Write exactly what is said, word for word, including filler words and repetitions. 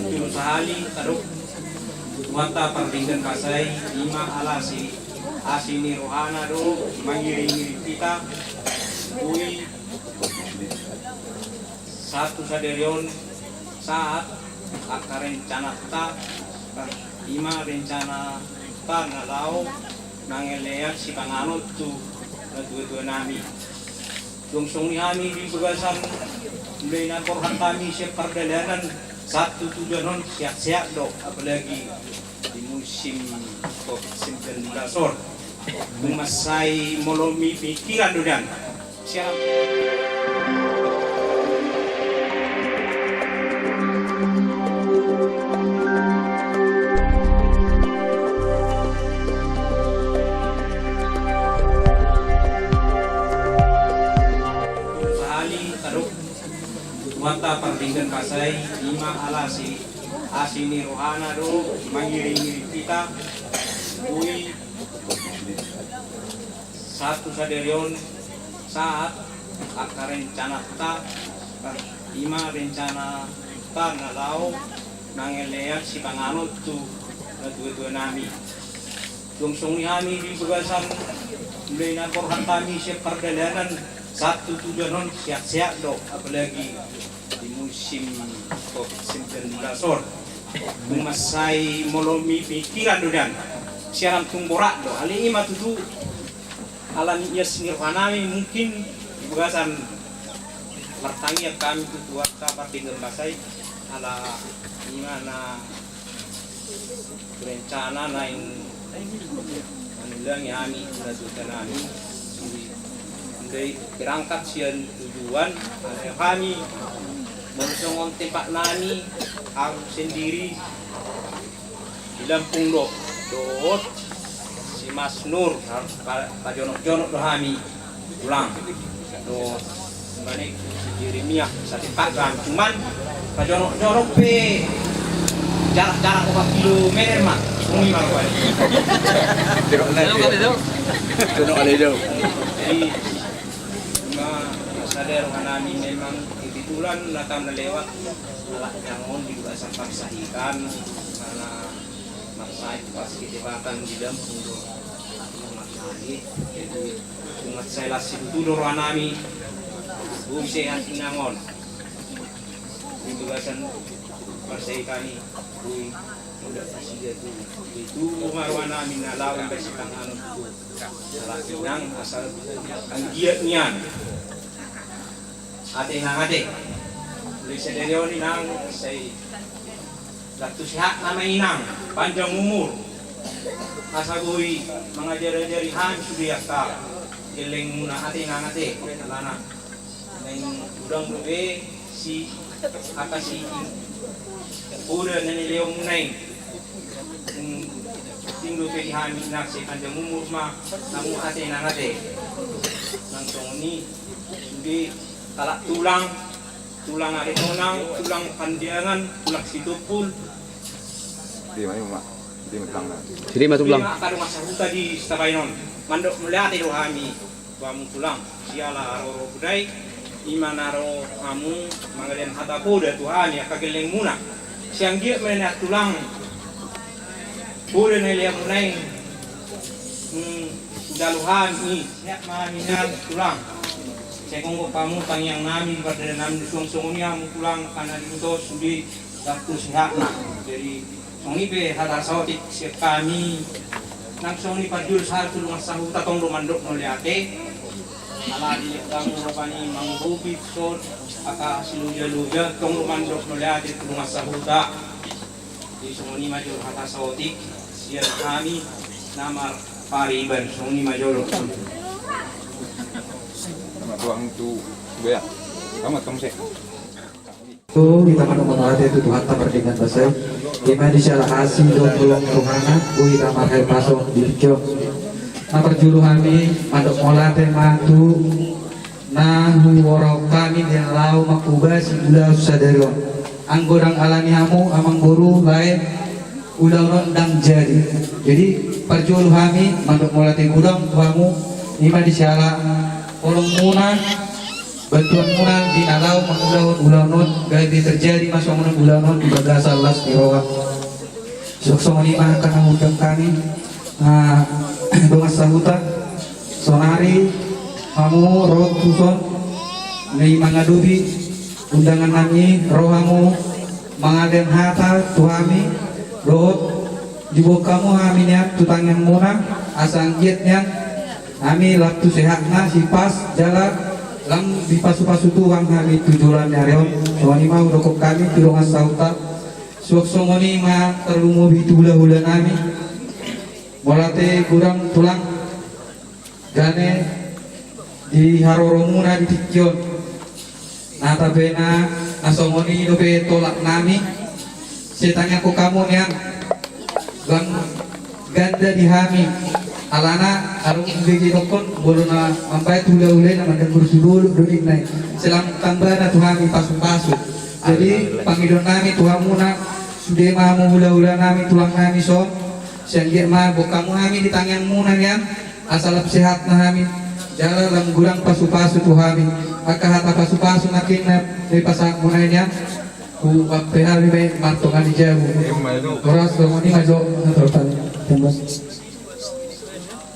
Jolo sahali tadok Tuhanta pardenggan basa i, ima ala asi, asi ni rohana do mangiring-iring hita. Boi sahat tu sadari on sahat angka rencananta, ima rencananta na laho mangalehon sipanganon tu natua-tua nami. Dung songon i hami di bagasan mulai na borhat hami sian pardalanan sahat tu tujuan on, sehat-sehat do, apalagi di musim covid sembilan belas on. Dung mansai molo mipingkiran do nian. Sian sahali tadok Tuhanta pardenggan basa i, ima ala asi, asi ni rohana do mangiring-iring hita. Boi sahat tu sadari on sahat angka rencananta, ima rencananta na laho mangalehon sipanganon tu natua-tua nami. Dung songon i hami di bagasan mulai na borhat hami sian pardalanan sahat tu tujuan on, sehat-sehat do, apalagi di musim covid sembilan belas on. Dung mansai molo mipingkiran do nian, sian tung borat do, alai ima tutu ala ni ias ni rohanami mungkin di bagasan martangiang hami tu Tuhanta pardenggan basa i, ala ima na rencana naeng manulangi hami tu natua-tua nami. Jadi berangkat sian tujuan, ala hami molo songon tempat nami, au sendiri di Lampung do, dohot si Mas Nur, pa-, pajonok-jonok do hami tulang. Dohot mane si Jeremia, sate Padang, cuman pajonok-jonok pe jarak-jarak opat kilometer ma. Songon i ma rupani. Jonok ale do. Jadi ima sadar rohanami memang kebetulan na taon na lewat, ala na on di bagasan parsahitan, ala marsahit pas ketepatan di Lampung do. Marsahit, jadi umat sai las situtu do rohanami. Boi sehat inang on. Di bagasan parsahitan i, boi molo nasida tu, di tubu ma rohanami na laho mambahen sipanganon tu ala inang asa anggiat nian. Ate inang ate. Mulai sadari on inang sai las tu sehat nama inang, panjang umur. Asa boi mangajari-ajari hami sude angka gellengmuna, ate inang ate. Alana naeng godang dope si angka si poda na nilehonmuna i. Tung dope di hami inang sai panjang umur ma hamu, ate inang ate. Nang songon i sude halak tulang, tulang Aritonang, tulang Pandiangan, tulang Sitompul. Sude ma tulang. Sude ma angka dongan sahuta di Sitabain on. Mandok mauliate do hami tu hamu tulang, siala haroro budai, ima na ro hamu mangalehon hata poda tu hami angka gellengmuna. Sai anggiat ma nian tulang poda na nilehonmuna i, hmm, jalo hami i, sehat ma hami nian tulang. Sai gok hamu tangiang nami di pardalanan nami, suang songon i hamu tulang, angka na di huta on sude las tu sehatna. Jadi songon i pe hata saotik sian hami. Nang songon i parjolo sahali tu dongan sahuta, tong do mandok mauliate. Ala dilehon hamu rupani manggopi son angka siloja-loja, tong do mandok mauliate tu dongan sahuta. Jadi songon i ma jolo hata saotik sian hami na marpariban, songon i ma jolo. Sama tuang tu Buya. Kamu tong se. Tu hita mandok mauliate tu Tuhanta pardenggan basa i. Ima di siala asi dohot holong ni rohana boi hita marhahipason di tingki on. Na parjolo hami mandok mauliate ma tu na huborhat hami di na laho mangkobasi ulaon sadari on. Anggo ndang ala ni hamu amangboru, lae ulaon on ndang jadi. Jadi parjolo hami mandok mauliate godang tu hamu, ima di siala holongmuna, Bantuan muna di na laho mangulahon ulaon on, gabe terjadi ma songon on ulaon on di bagasan las ni roha. Suang songon i ma angka na undang hami, ah, dongan sahuta, sonari hamu ro tuson, na i mangadopi undangan nami, ro hamu mangalean hata tu hami, dohot diboan hamu hami nian tu tangiang muna, asa anggiat nian hami lam tu sehatna si Pas jala lam dipasupasu Tuhan hami tu joloan ni ari on. Songon i ma hudokhon hami tu dongan sahuta. Suang songon i ma tarlumobi tu hulahula nami. Molo ate godang tulang, gabe di haroro muna di tingki on. Na tapena na songon i dope tolak nami. Sai tangiangkon hamu nian, ndang ganda di hami. Alana adong be didokhon, molo na mambahen hulahula i na mandanggur sibolok do ninna i. Sai lam tambana tu hami pasupasu. Jadi pangidoan nami tu hamuna, sude ma hamu hulahula nami, tulang nami son, sai anggiat ma boan hamu hami di tangiang muna nian, asa lam sehatna hami jala lam godang pasupasu tu hami. Angka hata pasupasu nangkin na dipasahat muna i nian, huampe hami ma i martonga ni jabu. Horas. Songon i ma jo. Tembus.